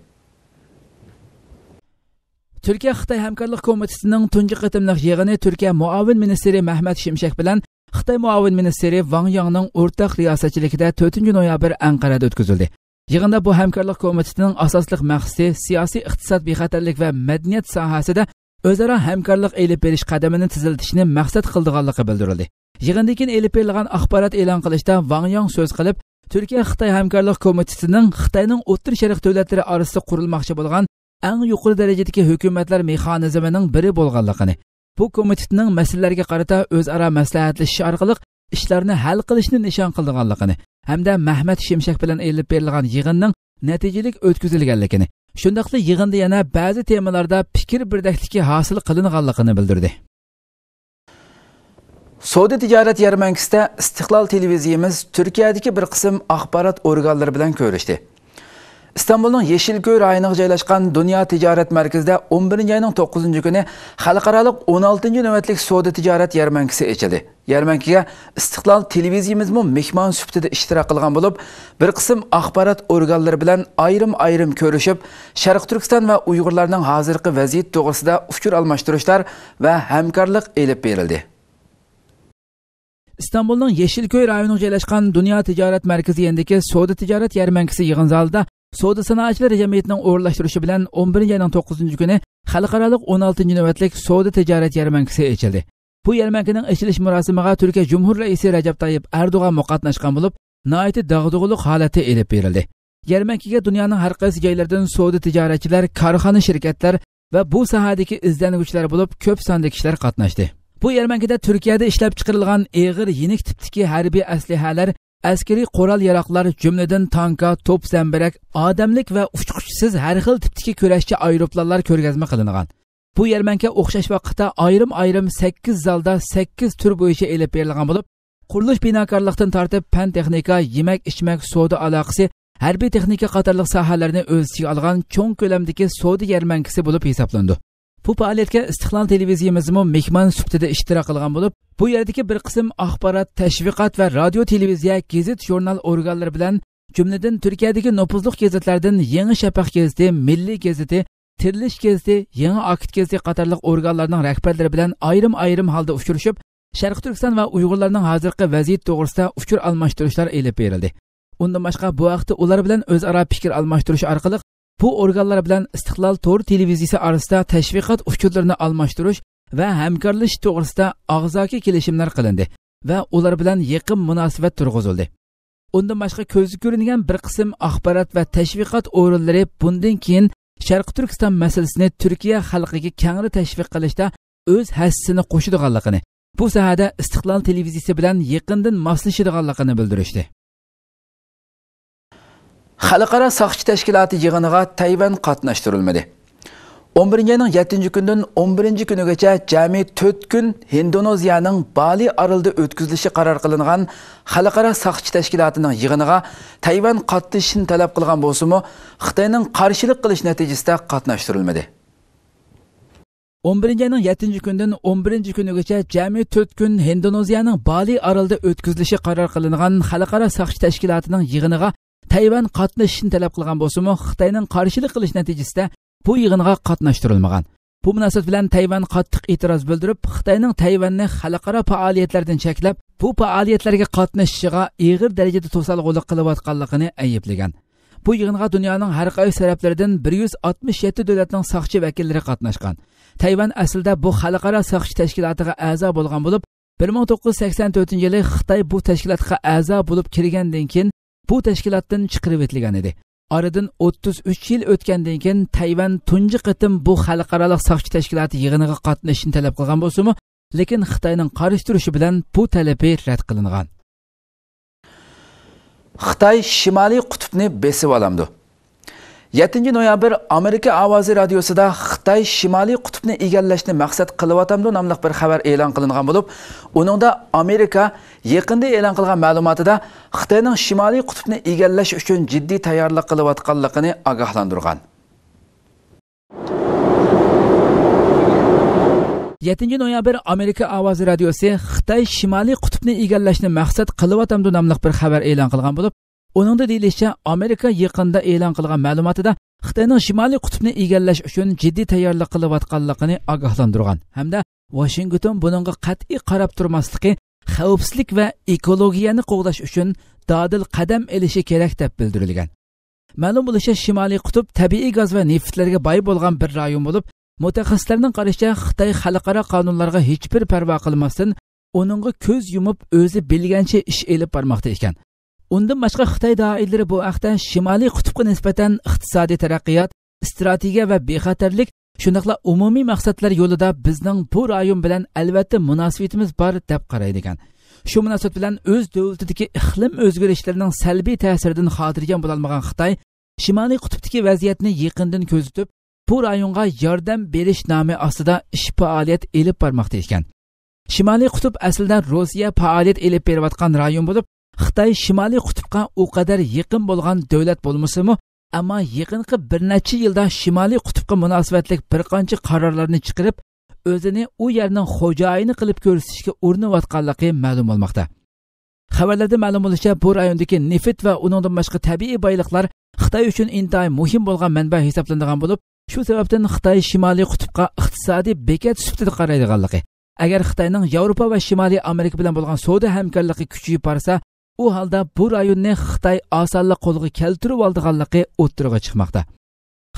تۈركىيە خىتاي ھەمكارلىق كومىتېتىنىڭ تۇنجى قېتىملىق يىغىنى تۈركىيە مۇئاۋىن مىنىستىرى مەھمەت شىمشەك بىلەن خىتاي مۇئاۋىن مىنىستىرى ۋاڭ ياڭنىڭ ئورتاق رىياسەتچىلىكىدە تۆتىنچى نويابىر ئەنقەرەدە ئۆتكۈزۈلدى. يىغىندا بۇ ھەمكارلىق كومىتېتىنىڭ ئاساسلىق مەقسىتى سىياسىي، ئىقتىساد، بىخەتەرلىك ۋە مەدەنىيەت ساھەسىدە ئۆزئارا ھەمكارلىق ئېلىپ بېرىش قەدىمىنى تېزلىتىشنى مەقسەت قىلىدىغانلىقى بىلدۈرۈلدى. يىغىندىن كېيىن ئېلىپ بېرىلغان ئاخبارات ئېلان قىلىشتا ۋاڭ ياڭ سۆز قىلىپ، تۈركىيە خىتاي ھەمكارلىق كومىتېتىنىڭ خىتاينىڭ ئوتتۇرا شەرق دۆلەتلىرى ئارىسىدا قۇرۇلماقچى بولغان ئەڭ يۇقىرى دەرىجىدىكى ھۆكۈمەتلەر مېخانىزمىنىڭ بىرى بولغانلىقىنى، بۇ كومىتېتنىڭ مەسىلىلەرگە قارىتا ئۆزئارا مەسلىھەتلىشىش ئارقىلىق ئىشلارنى ھەل قىلىشنى نىشان قىلىدىغانلىقىنى ھەمدە مەھمەت شىمشەك بىلەن ئېلىپ بېرىلغان يىغىننىڭ نەتىجىلىك ئۆتكۈزۈلگەنلىكىنى، شۇنداقلا يىغىندا يەنە بەزى تېمىلاردا پىكىر بىردەكلىكى ھاسىل قىلىنغانلىقىنى بىلدۈردى. سودا تىجارەت يەرمەنكىسىدە ئىستىقلال تېلېۋىزىيىمىز تۈركىيەدىكى بىر قىسىم ئاخبارات ئورگانلىرى بىلەن كۆرۈشتى. ئىستانبۇلنىڭ يېشىلكۆل رايونىغا جايلاشقان دۇنيا تىجارەت مەركىزىدە ئون بىرىنچى ئاينىڭ توققۇزىنچى كۈنى خەلقئارالىق ئون ئالتىنچى نۆۋەتلىك سودا تىجارەت يەرمەنكىسى ئېچىلدى. يەرمەنكىگە ئىستىقلال تېلېۋىزىيىمىزمۇ مېھمان سۈپىتىدە ئىشتىراك قىلغان بولۇپ، بىر قىسىم ئاخبارات ئورگانلىرى بىلەن ئايرىم-ئايرىم كۆرۈشۈپ، شەرقىي تۈركىستان ۋە ئۇيغۇرلارنىڭ ھازىرقى ۋەزىيىتى توغرىسىدا ئۇچۇر ئالماشتۇرۇشلار ۋە ھەمكارلىق ئېلىپ بېرىلدى. ئىستانبۇلنىڭ يېشىلكۆل رايونىغا جايلاشقان دۇنيا تىجارەت مەركىزى يېنىدىكى سودا تىجارەت يەرمەنكىسى يىغىن زالىدا سودا سانائەتچىلەر جەمئىيىتىنىڭ ئورۇنلاشتۇرۇشى بىلەن ئون بىرىنچى ئاينىڭ توققۇزىنچى كۈنى خەلقئارالىق ئون ئالتىنچى نۆۋەتلىك سودا تىجارەت يەرمەنكىسى ئېچىلدى. بۇ يەرمەنكىنىڭ ئېچىلىش مۇراسىمىغا تۈركىيە جۇمھۇر رەئىسى رەجەپ تايىپ ئەردوغانمۇ قاتناشقان بولۇپ، ناھايىتى داغدۇغىلىق ھالەتتە ئېلىپ بېرىلدى. يەرمەنكىگە دۇنيانىڭ ھەر قايسى جايلىرىدىن سودا تىجارەتچىلەر، كارخانا، شىركەتلەر ۋە بۇ ساھەدىكى ئىزدەنگۈچىلەر بولۇپ كۆپ ساندا كىشىلەر قاتناشتى. بۇ يەرمەنكىدە تۈركىيەدە ئىشلەپچىقىرىلغان ئېغىر يېنىك تىپتىكى ھەربىي ئەسلىھەلەر، ئەسكىرىي قورال-ياراغلار، جۈملىدىن تانكا، توپ زەمبىرەك، ئادەملىك ۋە ئۇچقۇچىسىز ھەر خىل تىپتىكى كۈرەشچى ئايروپىلانلار كۆرگەزمە قىلىنغان. بۇ يەرمەنكە ئوخشاش ۋاقىتتا ئايرىم-ئايرىم سەككىز زالدا سەككىز تۈر بويىچە ئېلىپ بېرىلغان بولۇپ، قۇرۇلۇش بىناكارلىقتىن تارتىپ پەن-تېخنىكا، يېمەك-ئىچمەك، سودا ئالاقىسى، ھەربىي تېخنىكا قاتارلىق ساھەلەرنى ئۆز ئىچىگە ئالغان چوڭ كۆلەمدىكى سودا يەرمەنكىسى بولۇپ ھېسابلىنىدۇ. بۇ پائالىيەتكە ئىستىقلال تېلېۋىزىيىمىزمۇ مېھمان سۈپىتىدە ئىشتىراك قىلغان بولۇپ، بۇ يەردىكى بىر قىسىم ئاخبارات، تەشۋىقات ۋە رادىيو، تېلېۋىزىيە، گېزىت، ژۇرنال ئورگانلىرى بىلەن، جۈملىدىن تۈركىيەدىكى نوپۇزلۇق گېزىتلەردىن يېڭى شەپەق گېزىتى، مىللىي گېزىتى، تىرىلىش گېزىتى، يېڭى ئاكىت گېزىتى قاتارلىق ئورگانلارنىڭ رەھبەرلىرى بىلەن ئايرىم-ئايرىم ھالدا ئۇچرىشىپ، شەرقىي تۈركىستان ۋە ئۇيغۇرلارنىڭ ھازىرقى ۋەزىيىتى توغرىسىدا ئۇچۇر ئالماشتۇرۇشلار ئېلىپ بېرىلدى. ئۇندىن باشقا، بۇ ھەقتە ئۇلار بىلەن ئۆزئارا پىكىر ئالماشتۇرۇش ئارقىلىق بۇ ئورگانلار بىلەن ئىستىقلال تور تېلېۋىزىيىسى ئارىسىدا تەشۋىقات ئۇچۇرلىرىنى ئالماشتۇرۇش ۋە ھەمكارلىشىش توغرىسىدا ئاغزاكى كېلىشىملەر قىلىندى ۋە ئۇلار بىلەن يېقىن مۇناسىۋەت تۇرغۇزۇلدى. ئۇندىن باشقا، كۆزگە كۆرۈنگەن بىر قىسىم ئاخبارات ۋە تەشۋىقات ئورۇنلىرى بۇندىن كېيىن شەرقىي تۈركىستان مەسىلىسىنى تۈركىيە خەلقىگە كەڭرى تەشۋىق قىلىشتا ئۆز ھەسسىسىنى قوشىدىغانلىقىنى، بۇ ساھەدە ئىستىقلال تېلېۋىزىيىسى بىلەن يېقىندىن ماسلىشىدىغانلىقىنى بىلدۈرۈشتى. خەلقئارا ساقچى تەشكىلاتى يىغىنىغا تەيۋەن قاتناشتۇرۇلمىدى. ئون بىرىنچى ئاينىڭ يەتتىنچى كۈنىدىن ئون بىرىنچى كۈنىگىچە جەمئىي تۆت كۈن ھىندونېزىيەنىڭ بالى ئارىلىدا ئۆتكۈزۈلۈشى قارار قىلىنغان خەلقئارا ساقچى تەشكىلاتىنىڭ يىغىنىغا تەيۋەن قاتنىشىشنى تەلەپ قىلغان بولسىمۇ، خىتاينىڭ قارشىلىق قىلىش نەتىجىسىدە قاتناشتۇرۇلمىدى. ئون بىرىنچى ئاينىڭ يەتتىنچى كۈنىدىن ئون بىرىنچى كۈنىگىچە جەمئىي تۆت كۈن ھىندونېزىيەنىڭ بالى ئارىلىدا ئۆتكۈزۈلۈشى قارار قىلىنغان خەلقئارا ساقچى تەشكىلاتىنىڭ يىغىنىغا تەيۋەن قاتنىشىشنى تەلەپ قىلغان بولسىمۇ، خىتاينىڭ قارشىلىق قىلىشى نەتىجىسىدە بۇ يىغىنغا قاتناشتۇرۇلمىغان. بۇ مۇناسىۋەت بىلەن تەيۋەن قاتتىق ئېتىراز بىلدۈرۈپ، خىتاينىڭ تەيۋەننى خەلقئارا پائالىيەتلەردىن چەكلەپ، بۇ پائالىيەتلەرگە قاتنىشىشىغا ئېغىر دەرىجىدە توسالغۇلۇق قىلىۋاتقانلىقىنى ئەيىبلىگەن. بۇ يىغىنغا دۇنيانىڭ ھەر قايسى تەرەپلىرىدىن بىر يۈز ئاتمىش يەتتە دۆلەتنىڭ ساقچى ۋەكىللىرى قاتناشقان. تەيۋەن ئەسلىدە بۇ خەلقئارا ساقچى تەشكىلاتىغا ئەزا بولغان بولۇپ، بىر مىڭ توققۇز يۈز سەكسەن تۆتىنچى يىلى خىتاي بۇ تەشكىلاتقا ئەزا بولۇپ كىرگەندىن كېيىن، بۇ تەشكىلاتتىن چىقىرىۋېتىلگەن ئىدى. ئارىدىن ئوتتۇز ئۈچ يىل ئۆتكەندىن كېيىن، تەيۋەن تۇنجى قېتىم بۇ خەلقئارالىق ساقچى تەشكىلاتى يىغىنىغا قاتنىشىشنى تەلەپ قىلغان بولسىمۇ، لېكىن خىتاينىڭ قارشى تۇرۇشى بىلەن بۇ تەلىپى رەت قىلىنغان. خىتاي شىمالىي قۇتۇپنى بېسىۋالامدۇ؟ يەتتىنچى نويابىر ئامېرىكا ئاۋازى رادىيوسىدا خىتاي شىمالىي قۇتۇپنى ئىگىلەشنى مەقسەت قىلىۋاتامدۇ ناملىق بىر خەۋەر ئېلان قىلىنغان بولۇپ، ئۇنىڭدا ئامېرىكا يېقىندا ئېلان قىلغان مەلۇماتىدا خىتاينىڭ شىمالىي قۇتۇپنى ئىگىلەش ئۈچۈن جىددىي تەييارلىق قىلىۋاتقانلىقىنى ئاگاھلاندۇرغان. يەتتىنچى نويابىر ئامېرىكا ئاۋازى رادىيوسى خىتاي شىمالىي قۇتۇپنى ئىگىلەشنى مەقسەت قىلىۋاتامدۇ ناملىق بىر خەۋەر ئېلان قىلغان بولۇپ، ئۇنىڭدا دېيىلىشىچە، ئامېرىكا يېقىندا ئېلان قىلغان مەلۇماتىدا خىتاينىڭ شىمالىي قۇتۇپنى ئىگىلەش ئۈچۈن جىددىي تەييارلىق قىلىۋاتقانلىقىنى ئاگاھلاندۇرغان ھەمدە ۋاشىنگتون بۇنىڭغا قەتئىي قاراپ تۇرماسلىقى، خەۋپسىزلىك ۋە ئېكولوگىيەنى قوغداش ئۈچۈن دادىل قەدەم ئېلىشى كېرەك، دەپ بىلدۈرۈلگەن. مەلۇم بولۇشىچە، شىمالىي قۇتۇپ تەبىئىي گاز ۋە نېفىتلەرگە باي بولغان بىر رايون بولۇپ، مۇتەخەسسىسلەرنىڭ قارىشىچە، خىتاي خەلقئارا قانۇنلارغا ھېچبىر پەرۋا قىلماستىن، ئۇنىڭغا كۆز يۇمۇپ، ئۆزى بىلگەنچە ئىش ئېلىپ بارماقتا ئىكەن. ئۇندىن باشقا، خىتاي دائىرىلىرى بۇ ھەقتە شىمالىي قۇتۇپقا نىسبەتەن ئىقتىسادىي تەرەققىيات، ئىستراتېگىيە ۋە بىخەتەرلىك، شۇنداقلا ئومۇمىي مەقسەتلەر يولىدا بىزنىڭ بۇ رايون بىلەن ئەلۋەتتە مۇناسىۋىتىمىز بار، دەپ قارايدىكەن. شۇ مۇناسىۋەت بىلەن ئۆز دۆلىتىدىكى ئىقلىم ئۆزگىرىشلىرىنىڭ سەلبىي تەسىرىدىن خاتىرجەم بولالمىغان خىتاي شىمالىي قۇتۇپتىكى ۋەزىيەتنى يېقىندىن كۆزىتىپ، بۇ رايونغا ياردەم بېرىش نامى ئاستىدا ئىش پائالىيەت ئېلىپ بارماقتا ئىكەن. شىمالىي قۇتۇپ ئەسلىدە روسىيە پائالىيەت ئېلىپ بېرىۋاتقان رايون بولۇپ، خىتاي شىمالىي قۇتۇپقا ئۇ قەدەر يېقىن بولغان دۆلەت بولمىسىمۇ، ئەمما يېقىنقى بىر نەچچە يىلدا شىمالىي قۇتۇپقا مۇناسىۋەتلىك بىر قانچە قارارلارنى چىقىرىپ، ئۆزىنى ئۇ يەرنىڭ خوجايىنى قىلىپ كۆرسىتىشكە ئۇرۇنۇۋاتقانلىقى مەلۇم بولماقتا. خەۋەرلەردىن مەلۇم بولۇشىچە، بۇ رايوندىكى نېفىت ۋە ئۇنىڭدىن باشقا تەبىئىي بايلىقلار خىتاي ئۈچۈن ئىنتايىن مۇھىم بولغان مەنبە ھېسابلىنىدىغان بولۇپ، شۇ سەۋەبتىن خىتاي شىمالىي قۇتۇپقا ئىقتىسادىي بېكەت سۈپىتىدە قارايدىغانلىقى، ئەگەر خىتاينىڭ ياۋروپا ۋە شىمالىي ئامېرىكا بىلەن بولغان سودا ھەمكارلىقى كۈچىيىپ بارسا، ئۇ ھالدا بۇ رايوننى خىتاي ئاسانلا قولغا كەلتۈرۈۋالىدىغانلىقى ئوتتۇرىغا چىقماقتا.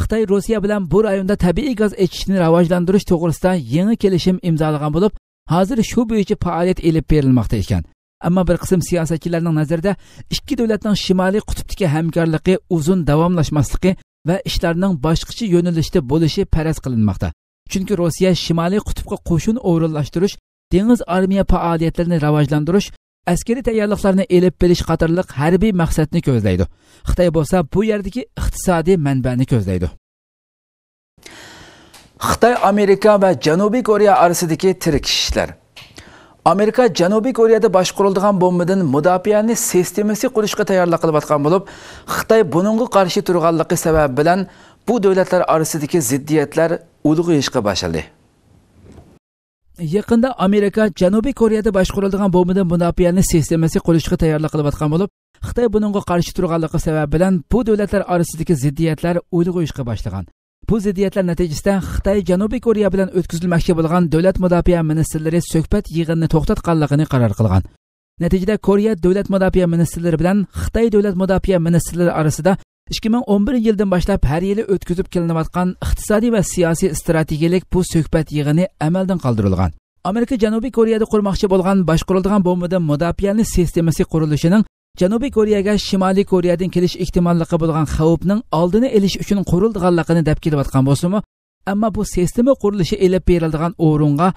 خىتاي روسىيە بىلەن بۇ رايوندا تەبىئىي گاز ئېچىشنى راۋاجلاندۇرۇش توغرىسىدا يېڭى كېلىشىم ئىمزالىغان بولۇپ، ھازىر شۇ بويىچە پائالىيەت ئېلىپ بېرىلماقتا ئىكەن. ئەمما بىر قىسىم سىياسەتچىلەرنىڭ نەزىرىدە، ئىككى دۆلەتنىڭ شىمالىي قۇتۇپتىكى ھەمكارلىقى ئۇزۇن داۋاملاشماسلىقى ۋە ئىشلارنىڭ باشقىچە يۆنىلىشتە بولۇشى پەرەز قىلىنماقتا. چۈنكى روسىيە شىمالىي قۇتۇپقا قوشۇن ئورۇنلاشتۇرۇش، دېڭىز ئارمىيە پائالىيەتلىرىنى راۋاجلاندۇرۇش، ئەسكىرىي تەييارلىقلارنى ئېلىپ بېرىش قاتارلىق ھەربىي مەقسەتنى كۆزلەيدۇ. خىتاي بولسا بۇ يەردىكى ئىقتىسادىي مەنبەنى كۆزلەيدۇ. خىتاي ئامېرىكا ۋە جەنۇبىي كورېيە ئارىسىدىكى تىركىشىشلەر. ئامېرىكا جەنۇبىي كورېيەدە باشقۇرۇلىدىغان بومبىدىن مۇداپىئەنى سىستېمىسى قۇرۇشقا تەييارلىق قىلىۋاتقان بولۇپ، خىتاي بۇنىڭغا قارشى تۇرغانلىقى سەۋەبى بىلەن بۇ دۆلەتلەر ئارىسىدىكى زىددىيەتلەر ئۇلغىيىشقا باشلىدى. يېقىندا ئامېرىكا جەنۇبىي كورېيەدە باشقۇرۇلىدىغان بومبىدىن مۇداپىئەنى سىستېمىسى قۇرۇشقا تەييارلىق قىلىۋاتقان بولۇپ، خىتاي بۇنىڭغا قارشى تۇرغانلىقى سەۋەبى بىلەن بۇ دۆلەتلەر ئارىسىدىكى زىددىيەتلەر ئۇلغىيىشقا باشلىغان. بۇ زىددىيەتلەر نەتىجىسىدە خىتاي جەنۇبىي كورېيە بىلەن ئۆتكۈزۈلمەكچى بولغان دۆلەت مۇداپىئە مىنىستىرلىرى سۆھبەت يىغىنىنى توختاتقانلىقىنى قارار قىلغان. نەتىجىدە كورېيە دۆلەت مۇداپىئە مىنىستىرلىرى بىلەن خىتاي دۆلەت مۇداپىئە مىنىستىرلىرى ئارىسىدا ئىككى مىڭ ئون بىرىنچى يىلدىن باشلاپ ھەر يىلى ئۆتكۈزۈپ كېلىنىۋاتقان ئىقتىسادىي ۋە سىياسىي ئىستراتېگىيەلىك بۇ سۆھبەت يىغىنى ئەمەلدىن قالدۇرۇلغان. ئامېرىكا جەنۇبىي كورېيەدە قۇرماقچى بولغان باشقۇرۇلىدىغان بومبىدىن مۇداپىئەلىنىش سىستېمىسى قۇرۇلۇشىنىڭ جەنۇبىي كورېيەگە شىمالىي كورېيەدىن كېلىش ئېھتىماللىقى بولغان خەۋپنىڭ ئالدىنى ئېلىش ئۈچۈن قۇرۇلىدىغانلىقىنى دەپ كېلىۋاتقان بولسىمۇ، ئەمما بۇ سىستېما قۇرۇلۇشى ئېلىپ بېرىلىدىغان ئورۇنغا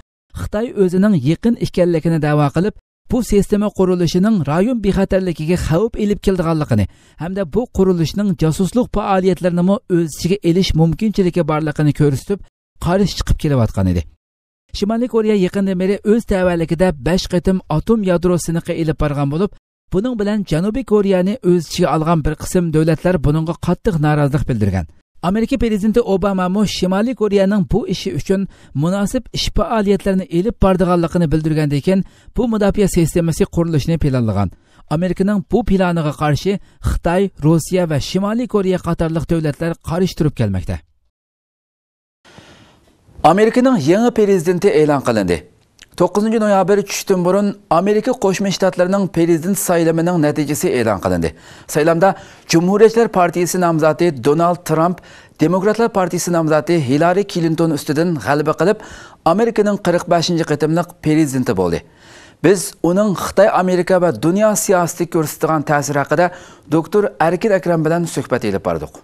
خىتاي ئۆزىنىڭ يېقىن ئىكەنلىكىنى دەۋا قىلىپ، بۇ سىستېما قۇرۇلۇشىنىڭ رايون بىخەتەرلىكىگە خەۋپ ئېلىپ كېلىدىغانلىقىنى ھەمدە بۇ قۇرۇلۇشنىڭ جاسۇسلۇق پائالىيەتلىرىنىمۇ ئۆز ئىچىگە ئېلىش مۇمكىنچىلىكى بارلىقىنى كۆرسىتىپ، قارشى چىقىپ كېلىۋاتقان ئىدى. شىمالىي كورېيە يېقىندىن بېرى ئۆز تەۋەلىكىدە بەش قېتىم ئاتوم يادرو سىنىقى ئېلىپ بارغان بولۇپ، بۇنىڭ بىلەن جەنۇبىي كورېيەنى ئۆز ئىچىگە ئالغان بىر قىسىم دۆلەتلەر بۇنىڭغا قاتتىق نارازىلىق بىلدۈرگەن. ئامېرىكا پىرېزىدېنتى ئوبامامۇ شىمالىي كورېيەنىڭ بۇ ئىشى ئۈچۈن مۇناسىپ ئىش پائالىيەتلىرىنى ئېلىپ بارىدىغانلىقىنى بىلدۈرگەندىن كېيىن، بۇ مۇداپىئە سىستېمىسى قۇرۇلۇشىنى پىلانلىغان. ئامېرىكىنىڭ بۇ پىلانىغا قارشى خىتاي، روسىيە ۋە شىمالىي كورېيە قاتارلىق دۆلەتلەر قارشى تۇرۇپ كەلمەكتە. ئامېرىكىنىڭ يېڭى پىرېزىدېنتى ئېلان قىلىندى. توققۇزىنچى نويابىر چۈشتىن بۇرۇن ئامېرىكا قوشما شتاتلىرىنىڭ پىرېزىدېنت سايلىمىنىڭ نەتىجىسى ئېلان قىلىندى. سايلامدا جۇمھۇرىيەتچىلەر پارتىيىسى نامزاتى دونالد ترامپ دېموكراتلار پارتىيىسى نامزاتى ھىلارى كلىنتون ئۈستىدىن غەلىبە قىلىپ، ئامېرىكىنىڭ قىرىق بەشىنچى قېتىملىق پىرېزىدېنتى بولدى. بىز ئۇنىڭ خىتاي، ئامېرىكا ۋە دۇنيا سىياسىتىگە كۆرسىتىدىغان تەسىرى ھەققىدە دوكتور ئەركىن ئەكرەم بىلەن سۆھبەت ئېلىپ باردۇق.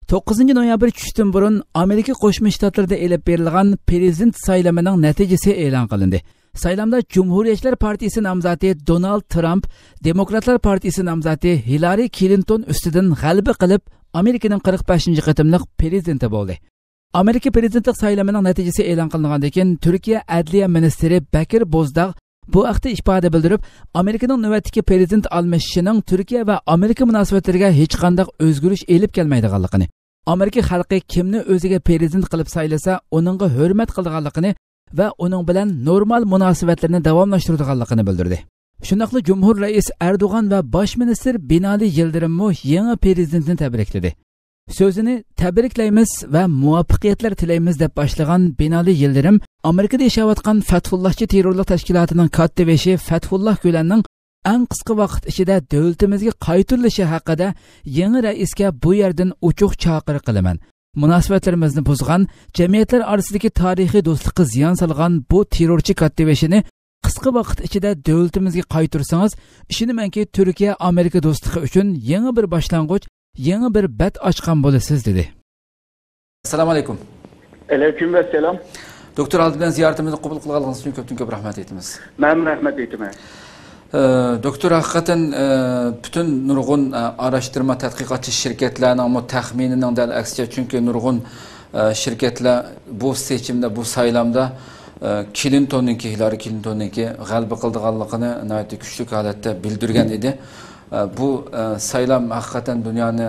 توققۇزىنچى نويابىر چۈشتىن بۇرۇن ئامېرىكا قوشما شتاتلىرىدا ئېلىپ بېرىلغان پىرېزىدېنت سايلىمىنىڭ نەتىجىسى ئېلان قىلىندى. سايلامدا جۇمھۇرىيەتچىلەر پارتىيىسى نامزاتى دونالد ترامپ دېموكراتلار پارتىيىسى نامزاتى ھىلارى كلىنتون ئۈستىدىن غەلىبە قىلىپ، ئامېرىكىنىڭ قىرىق بەشىنچى قېتىملىق پىرېزىدېنتى بولدى. ئامېرىكا پىرېزىدېنتلىق سايلىمىنىڭ نەتىجىسى ئېلان قىلىنغاندىن كېيىن، تۈركىيە ئەدلىيە مىنىستىرى بەكىر بوزداغ بۇ ھەقتە ئىپادە بىلدۈرۈپ، ئامېرىكىنىڭ نۆۋەتتىكى پىرېزىدېنت ئالمىشىشىنىڭ تۈركىيە ۋە ئامېرىكا مۇناسىۋەتلىرىگە ھېچقانداق ئۆزگىرىش ئېلىپ كەلمەيدىغانلىقىنى، ئامېرىكا خەلقى كىمنى ئۆزىگە پىرېزىدېنت قىلىپ سايلىسا، ئۇنىڭغا ھۆرمەت قىلىدىغانلىقىنى ۋە ئۇنىڭ بىلەن نورمال مۇناسىۋەتلىرىنى داۋاملاشتۇرىدىغانلىقىنى بىلدۈردى. شۇنداقلا جۇمھۇر رەئىس ئەردوغان ۋە باش مىنىستىر بىنالى يىلدىرىممۇ يېڭى پىرېزىدېنتنى تەبرىكلىدى. سۆزىنى «تەبرىكلەيمىز ۋە مۇۋەپپەقىيەتلەر تىلەيمىز» دەپ باشلىغان بىنالى يىلدىرىم ئامېرىكىدا ياشاۋاتقان فەتھۇللاھچى تېررورلۇق تەشكىلاتىنىڭ كاتتىبېشى فەتھۇللاھ گۈلەننىڭ ئەڭ قىسقا ۋاقىت ئىچىدە دۆلىتىمىزگە قايتۇرۇلۇشى ھەققىدە يېڭى رەئىسكە بۇ يەردىن ئوچۇق چاقىرىق قىلىمەن. مۇناسىۋەتلىرىمىزنى بۇزغان، جەمئىيەتلەر ئارىسىدىكى تارىخىي دوستلۇققا زىيان سالغان بۇ تېررورچى كاتتىبېشىنى قىسقا ۋاقىت ئىچىدە دۆلىتىمىزگە قايتۇرسىڭىز، ئىشىنىمەنكى، تۈركىيە ئامېرىكا دوستلۇقى ئۈچۈن يېڭى بىر باشلانغۇچ، يېڭى بىر بەت ئاچقان بولىسىز، دېدى. ئەسسالامۇ ئەلەيكۇم. ئەلەيكۇم ئەسسالام. دوكتور، ئالدى بىلەن زىيارىتىمىزنى قوبۇل قىلغانلىقىڭىز ئۈچۈن كۆپتىن كۆپ رەھمەت ئېيتىمىز. مەن رەھمەت ئېيتىمەن. ئە، دوكتور، ھەقىقەتەن، ئە، پۈتۈن نۇرغۇن، ئە، ئاراشتۇرما تەتقىقاتچى شىركەتلەرنىڭمۇ تەخمىنىنىڭ دەل ئەكسىچە، چۈنكى نۇرغۇن، ئە، شىركەتلەر بۇ سېچىمدا، بۇ سايلامدا، ئە، كلىنتوننىڭكى، ھىلارى كلىنتوننىڭكى غەلىبە قىلىدىغانلىقىنى ناھايىتى كۈچلۈك ھالەتتە بىلدۈرگەن ئىدى. ئە، بۇ، ئە، سايلام ھەقىقەتەن دۇنيانى،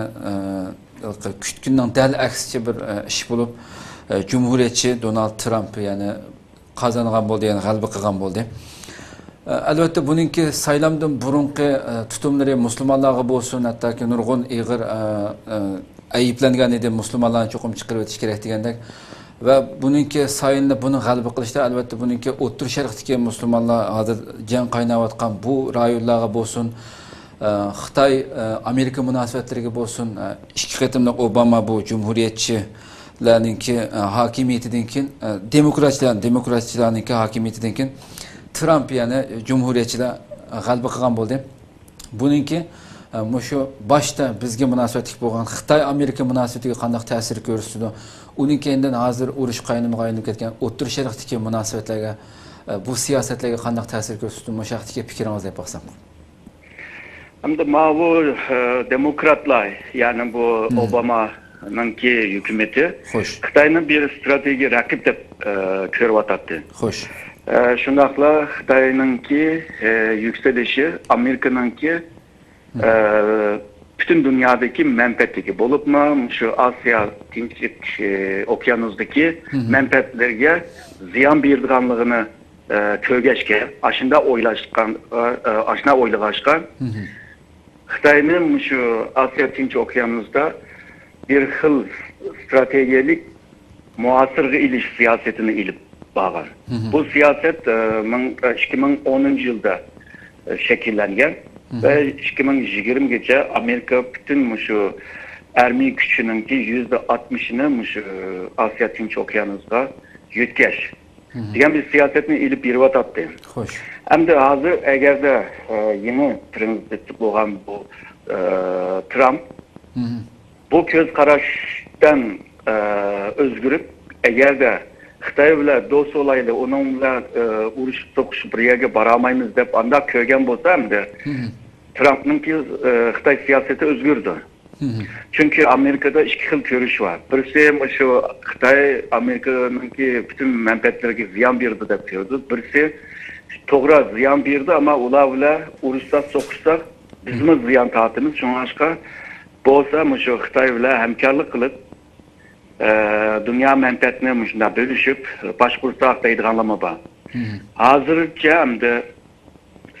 ئە، كۈتكىنىنىڭ دەل ئەكسىچە بىر، ئە، ئىش بولۇپ، ئە، جۇمھۇرىيەتچى دونالد ترامپ، يەنى قازانغان بولدى، يەنى غەلىبە قىلغان بولدى. ئە، ئەلۋەتتە، بۇنىڭكى سايلامدىن بۇرۇنقى، ئە، تۇتۇملىرى مۇسۇلمانلارغا بولسۇن، ھەتتاكى نۇرغۇن ئېغىر، ئە، ئە، ئەيىبلەنگەن ئىدى، مۇسۇلمانلارنى چوقۇم چىقىرىۋېتىش كېرەك دېگەندەك. ۋە بۇنىڭكى سايلىنى، بۇنى غەلىبە قىلىشتا، ئەلۋەتتە، بۇنىڭكى ئوتتۇرا شەرقتىكى مۇسۇلمانلار ھازىر جەڭ قايناۋاتقان بۇ رايونلارغا بولسۇن، ئە، خىتاي، ئە، ئامېرىكا مۇناسىۋەتلىرىگە بولسۇن، ئە، ئىككى قېتىملىق ئوباما بۇ جۇمھۇرىيەتچىلەرنىڭكى، ئە، ھاكىمىيىتىدىن كېيىن، ئە، دېموكراتچىلار، دېموكراتچىلارنىڭكى ھاكىمىيىتىدىن كېيىن ترامپ، يەنى جۇمھۇرىيەتچىلەر غەلىبە قىلغان بولدى. بۇنىڭكى، ئە، مۇشۇ باشتا بىزگە مۇناسىۋەتلىك بولغان خىتاي-ئامېرىكا مۇناسىۋىتىگە قانداق تەسىر كۆرسىتىدۇ؟ ئۇنىڭ كەينىدىن ھازىر ئۇرۇش قاينىمىغا ئايلىنىپ كەتكەن ئوتتۇرا شەرقتىكى مۇناسىۋەتلەرگە، ئە، بۇ سىياسەتلەرگە قانداق تەسىر كۆرسىتىدۇ؟ مۇشۇ ھەقتىكى پىكرىڭىزنى دەپ باقسام. ئەمدى ماۋۇ، ئە، دېموكراتلار، يەنى بۇ مم. ئوبامانىڭكى ھۆكۈمىتى خوش. خىتاينى بىر ستراتېگىيە رەقىب دەپ، ئە، كۆرۈۋاتاتتى. خوش. ئە، شۇنداقلا خىتاينىڭكى، ئە، يۈكسىلىشى ئامېرىكىنىڭكى، مم. ئە، پۈتۈن دۇنيادىكى مەنپەئەتلىكى بولۇپمۇ، شۇ ئاسىيا تىنچلىق، ئە، ئوكيانۇسىدىكى مم. مەنپەئەتلىرىگە زىيان بېرىدىغانلىقىنى ئە، كۆرگەچكە، ئاشۇنداق ئويلاشقان، ئە، ئە، ئاشۇنداق ئويلىغاچقا، مم. خىتاينى مۇشۇ ئاسىيا تىنچ ئوكيانۇسىدا بىر خىل ستراتېگىيەلىك مۇھاسىرىگە ئېلىش سىياسىتىنى ئېلىپ بارغان. مم. بۇ سىياسەت، ئە، مىڭ، ئە، ئىككى مىڭ ئونىنچى يىلدا، ئە، شەكىللەنگەن مم. ۋە ئىككى مىڭ يىگىرمىگىچە ئامېرىكا پۈتۈن مۇشۇ ئارمىيە كۈچىنىڭكى يۈزدە ئاتمىشىنى مۇشۇ ئاسىيا تىنچ ئوكيانۇسىغا يۆتكەش. مم. دېگەن بىر سىياسەتنى ئېلىپ بېرىۋاتاتتى. خوش. ئەمدى ھازىر ئەگەردە، ئە، يېڭى پرېزىدېنت بولغان بۇ، ئە، ترامپ مم. بۇ كۆز قاراشتىن، ئە، ئۆزگىرىپ، ئەگەردە خىتاي بىلەن دوست بولايلى، ئۇنىڭ بىلەن، ئە، ئۇرۇشۇپ سوقۇشۇپ بىر يەرگە بارالمايمىز دەپ ئانداق كۆرگەن بولسا، ئەمدى مم. ترامپنىڭكى، ئە، خىتاي سىياسىتى ئۆزگىرىدۇ. مم. چۈنكى ئامېرىكىدا ئىككى خىل كۆرۈش بار. بىرسى مۇشۇ خىتاي ئامېرىكىنىڭكى پۈتۈن مەنپەئەتلىرىگە زىيان بېرىدۇ دەپ كۆرىدۇ. بىرسى توغرا زىيان بېرىدۇ، ئەمما ئۇلار بىلەن ئۇرۇشساق، سوقۇشساق، بىزمۇ زىيان تارتىمىز. شۇڭلاشقا بولسا مۇشۇ خىتاي بىلەن ھەمكارلىق قىلىپ، ئە، دۇنيا مەنپەئەتنى مۇشۇنداق بۆلۈشۈپ باشقۇرساق دەيدىغانلارمۇ بار. ھازىرچە ئەمدى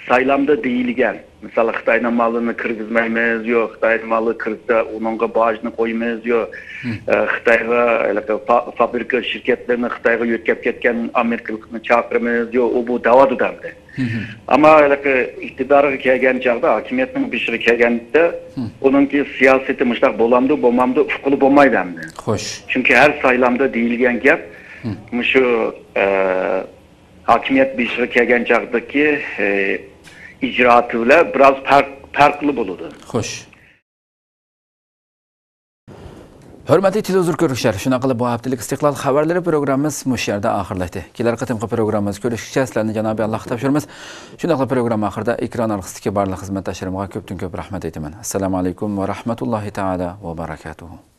سايلامدا دېيىلگەن، مىسال، خىتاينىڭ مالىنى كىرگۈزمەيمىز، يو، خىتاينىڭ مالى كىرسە ئۇنىڭغا باجنى قويىمىز، يو، ئە، خىتايغا ھېلىقى فا-، فابرىكا شىركەتلىرىنى خىتايغا يۆتكەپ كەتكەن ئامېرىكىلىقنى چاقىرىمىز، يو، ئۇ بۇ دەۋاتىدۇ ئەمدى. ئەمما ھېلىقى ئىقتىدارغا كەلگەن چاغدا، ھاكىمىيەتنىڭ بېشىغا كەلگەندە، ئۇنىڭكى سىياسىتى مۇشۇنداق بولامدۇ، بولمامدۇ ئۇققىلى بولمايدۇ ئەمدى. خوش. چۈنكى ھەر سايلامدا دېيىلگەن گەپ مۇشۇ، ئە، ھاكىمىيەت بېشىغا كەلگەن چاغدىكى، ئە، ئىجرائاتى بىلەن بىراز پەرق، پەرقلىق بولىدۇ. خوش. ھۆرمەتلىك تېلېۋىزور كۆرگۈچىلەر، شۇنداق قىلىپ بۇ ھەپتىلىك ئىستىقلال خەۋەرلىرى پروگراممىمىز مۇشۇ يەردە ئاخىرلاشتى. كېلەر قېتىمقى پروگراممىمىزدا كۆرۈشكىچە سىلەرنى جانابى ئاللاھقا تاپشۇرىمىز. شۇنداقلا پروگرامما ئاخىرىدا ئېكران ئارقىسىدىكى بارلىق خىزمەتداشلىرىمغا كۆپتىن كۆپ رەھمەت ئېيتىمەن. ئەسسالامۇ ئەلەيكۇم ۋە رەھمەتۇللاھى تائالا ۋە بەرەكاتۇھۇ.